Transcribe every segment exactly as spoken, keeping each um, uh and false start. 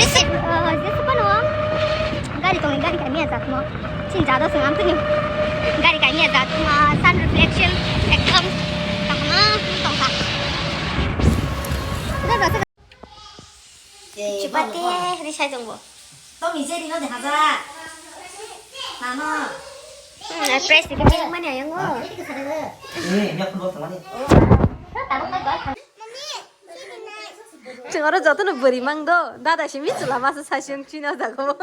Jesa, eh, jesa phano gari tongwi gari kaimya jat mo. Chin jado sung am tuni. Gari kaimya jat ma sun reflection ekdom kahama tongkha. Chibate risai tongbo. Tong ije rino deha ja. Mama. Hmm, press dikhe mani ayango. Eh, ini aku bawa teman nih. Chwng oro jotono bwrwi mang do, dada simi chwla masa sasi wng chini o jaga o.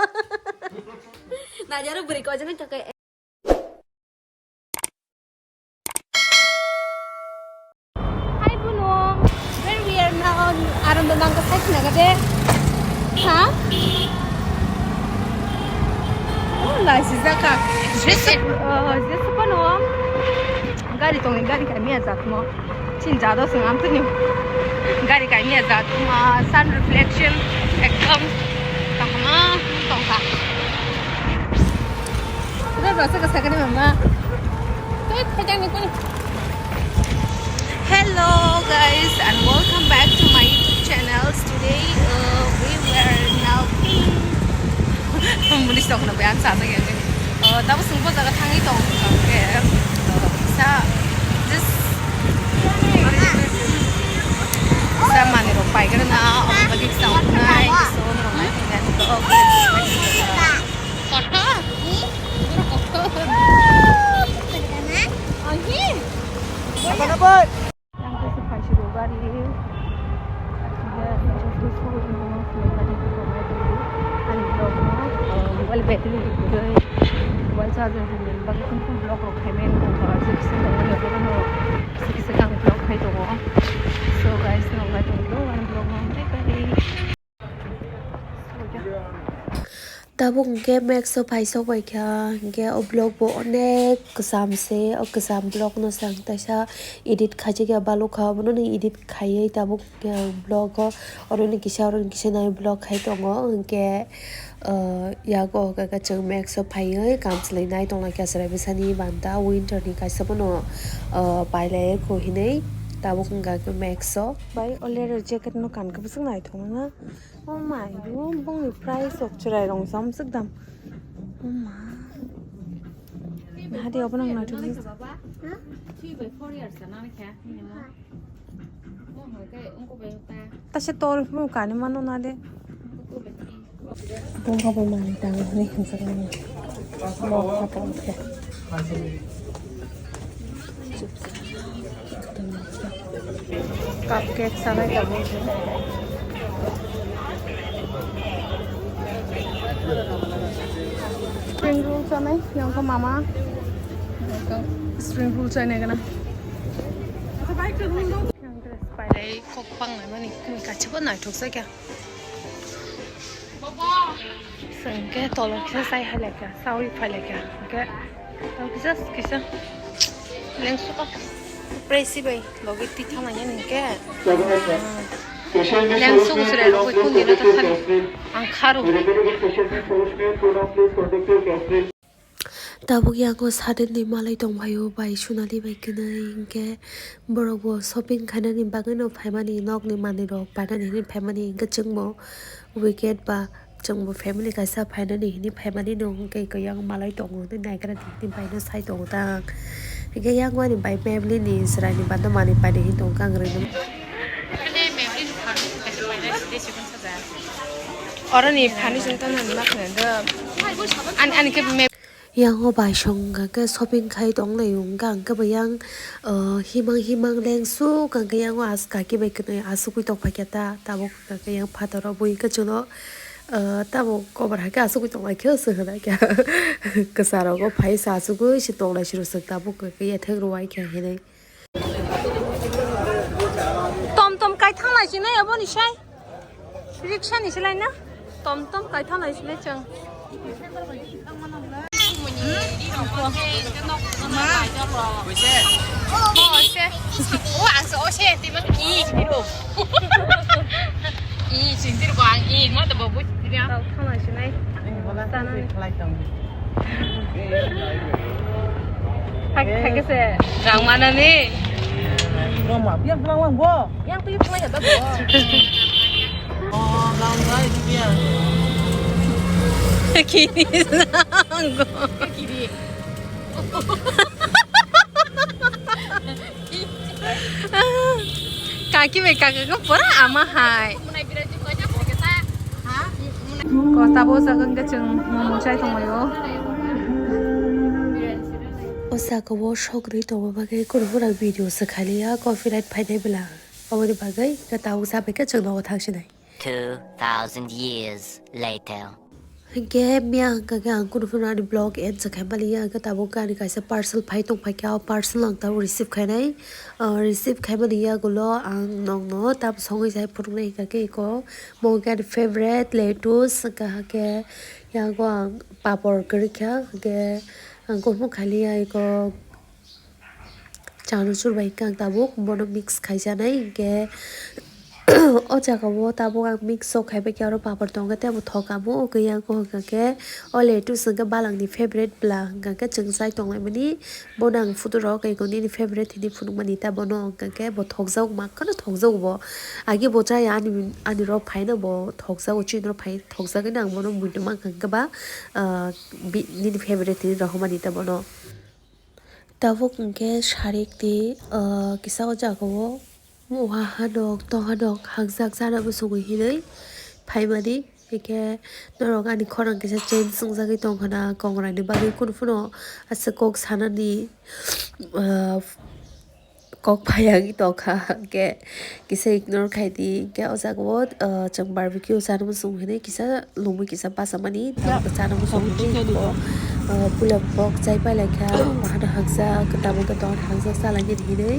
Nadia oro bwrwi koijaknai kaka. Hi Bunong, where we are now? Aram do nang kasai khna gade. Ha? Oh, la si jaka. Jesa, uh, jesa phano. Gari tongwi gari kaimya jat mo. Chin jado sung am tuni. Gari kaimya jat ma sun reflection ekdom kahama tongkha. Udah berasa kesakit mama. Tuh, pegang ni pun. Hello guys and welcome back to my YouTube channel. Today uh, we were now Munis tong na bayan sa sa gani. Uh, tabu sungpo jaga thangi tong ke. Uh, sa just sa mani rok pai gana na, bagi sa unai, so rok nai. Kotor. Kotor. Ahi. Apa apa? Yang tu suka sih gari. Dia just tu suka ni mama suka ni tu kau mai tu. Ani blog mo, mobile battery tu tu. Mobile charger tu ni. Bagi tu tu blog rok khai men tu. Six six tu ni tu. Six six kang blog khai tu. So guys, no mai tu tu. Ani blog mo. Bye bye. Tabuk hwnkhe Max o phaisok bai kha, hwnkhe o vlog bo onek kwcham se, o kwcham vlog no se ang taisa edit khaijak ya balukha, abono ni edit khaiwi tabuk hwnkhe ang vlog o oro ni kisa oro ni kisa nai vlog khai tongo, hwnkhe ah yago hwnkhe chwng Max o phaiwi kam chwlwi nai tongla khe chwrai bwsani banta winter ni kaisa bono ah pailai kho hinwi tabuk wngkha khe Max o. Bai o leather jacket no kankhe bwswk naithok nang na. Oh my, bongni price rok chwrai rong cham swk dam. Oh ma. Hadi obo nang naithok. Tase tor mo kani mano na de. Bongkha bo mani tang ni hinsa ni. Mo khata khe. Cupcake sanai tabuk. Spring roll sanai, yang ko mama. Spring roll sanai kana. Yang dress pailai kok pang nai mani, kumi kachibo naithok sa kya. Hwnkhe tolo kisa chai hai laikha, chaui phai laikha. Hwnkhe tolo kisa kisa lengsu ka. Presi bai logi twi thang lainani hwnkhe. Lengsu usre rok bai kundi na ta thani. Ang kharo. Tabuk yango sadin ni malai tongphaio bai Sonali bai kwnwi, hinkhe borok bo shopping khainani bagwino phaimani, nokni manwirok painani hinwi phaimani, hinkhe chwngbo weekend ba chwngbo family kaisa phainani hinwi phaimani no, hinkhe kwbangma malai tongo hinwi naikrani hinwi baino sai tongo ta ang. Hinkhe yang ani bai Maybelline ni chwraini banda manwi painai hinwi tongkha ang rwino. Oroni phani chwng tongmani ma khna do. Ani, ani khe me- Yang o bai song hwnkha khe shopping khai tong lai o, hwnkha hwnkhe bo yang, ah, himang himang lengsuk hwnkha khe yang o as-, kaki bai kwnwi asugwi tong phai khe ta, tabuk hwnkha khe yang phataro bui khe chwngno, ah, tabuk kobar hai khe asugwi tong lai khe se hwnwi khe kwcharo go phai se asugwi se tong lai se rw swk tabuk hwnkha khe yathek rw ai khe hinwi. Tom tom kai thang lai sinai aboni sai. Riksha ni silai na. Tom tom kai thang lai sinai chang. Thang lai sinai. Tanani. Thak-, thak khe se. Rang manani. Roma, biang pulang lang bo. Yang tu pulang ya bo. Oh, lang lang itu Kiri nango. Kaki bai kaka khe pura ama hai. Kota bo jaga hwnkhe chwng momo chai tonglaio. O jaga o sogri tongma bagwi kunu pura video se khaliya, copyright phainai bwla. Aboni bagwi hwnkhe tabuk chabaikhe chwng nogo thangsinai. Two thousand years later. Hwnkhe miya hwnkha khe ang kunu phano ani vlog end se khai maliya, hwnkhe tabuk ani kaisa parcel phai tongphaikha, o parcel ang tabuk receive khainai. Ah, receive khaimani yagulo ang nokno tam songwi sai phunuknai hwnkha khe eko, bo hwnkhe ani favorite lettuce, hwnkha khe yago ang papor kwrwikha, hwnkhe ang kuphung khaliya eko. Chanachur bai hwnkhe ang tabuk bono mix khaijaknai, hwnkhe o jaga o tabuk ang mix sok khaibai khe oro papor tongo tei bo thok amo, o khe yang hwnkha khe o lettuce hwnkhe balangni favorite bwla, hwnkha khe chwng chai tonglaimani, bono ang photo rok eko nini favorite hinwi phunukmani ta bono, hwnkha khe bo thokjago ma kheno thokjago bo, agi bo chaya ani, ani rok phaino bo thokjago, chini rok phai thokjagwi no ang bono muitu mankha hwnkhe ba, ah, bi-, nini favorite hinwi rohormani ta bono. Tabuk hwnkhe sarik di, ah, kisa o jaga o waha nok, toha nok hangjak chana muchungwi hinwi phaimani. Hwnkhe norok ani khorang kisa change wngjagwi tongkha na, kongrai ni bagwi kunu phano aswk kok sanani, ah, kok phaiya wngwi tongkha. Hwnkhe kisa ignore khai di. Hwnkhe o jaga o, ah, chwng barbecue chana muchung hinwi kisa lungwi kisa bachakmani, tabuk chana muchung hinwi, ah, puila bok chai pailaikha, wahano hakjak, tabuk khe tongmani hakjak chalainani hinwi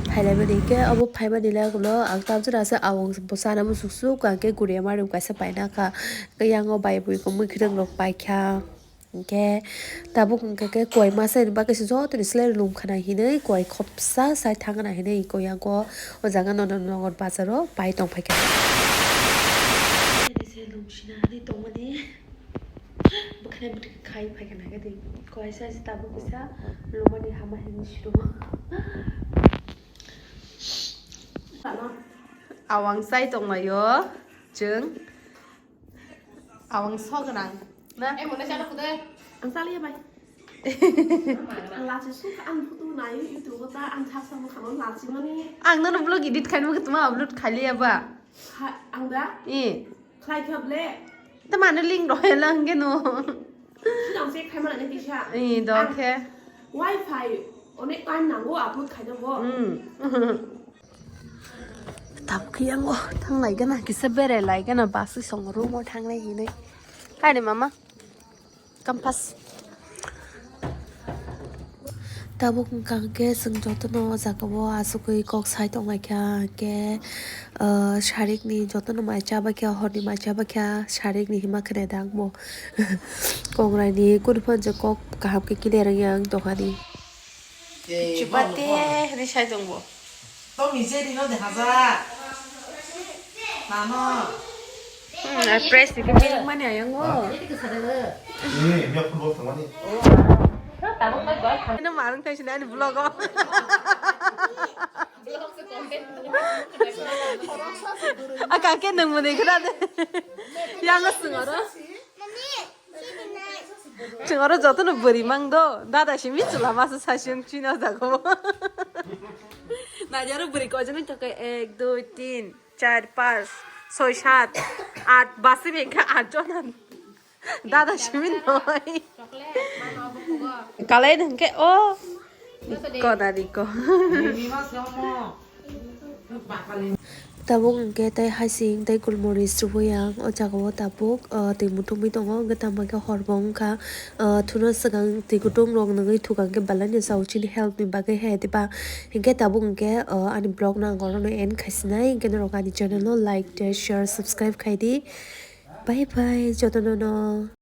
phailaimani. Hwnkhe obo phaimani le ulo ang tamjani asa awang bo chana muchung suk, hwnkhe guriya mari bo kaisa painakha, hwnkhe yang o bai bui kwmwi kwrwng rok paikha. Hwnkhe tabuk hwnkha khe koi masa ni bagwi se jotoni slai lum khna hinwi koi khopsa sai thangna hinwi koi yago o jaga nono nokbar bazaro pai tong phaikha. Lum sina hinwi tongmani bwkhwnai bwtwi khai phaikha naikhe tei koi sai se tabuk kisa lumani hama hinwi siro. Awang sai tonglaio chwng. Awang so gwnang na? Eh, mone chana kude. Ang chaliya bai. Ang lachi suk ang photo nai YouTube ta ang thak sa mokha no lachi mani. Ang nono vlog edit khai mokha tuma upload khaliya ba. Ha, ang da? Eh. Khlai kha ble. Ta mano link rohe lang ke no. Ang se khai mana ni kisa. Eh, do khe. Wifi onek time nango upload khai do bo. Hmm. Tabuk yango thanglai gana kisa berai lai gana bus song room o thanglai hinwi. Kani mama? Campus. Tabuk wngkha hwnkhe chwng jotono o jaga o achugwi kok sai tonglaikha hwnkhe, ah, sarikni jotono mai chabaikha, horni mai chabaikha, sarikni hima khwnai da ang bo. Kongrai ni kunu phano je kok kaham khe clear wngya ang dohani. Chupate hinwi sai tongbo. Tongni je rino de haja. Mano. Hmm, a price ni khe milik mani ayang o. Ni, ni phone box mani. Ino marung thai sini ani vlog o. A kake nang mani khna de. Yang o sung oro. Chwng oro jotono bwrwi mang do, dada simi chwla masa sasi wng chini o jaga o. Naidi oro bwrwi koi jani tokai ek, dui, tin, char, panch, soi, sat, aat, basi bengkha aat jona. Dada simi noi. Kalai nang khe o. Kona di ko. Tabuk hwnkhe tei hasing tei gulmorich rwui ang o jaga o tabuk, ah, twi muthungwi tongo, hwnkhe tamo khe hor bo wngkha, ah, thuno swkang twi kutung rok nungwi thukang khe belai no chao chini health ni bagwi he diba, hwnkhe tabuk hwnkhe, ah, ani vlog no ang orono end khaisinai, hwnkhe norok ani channel no like tei share subscribe khaidi, bye bye jotono no.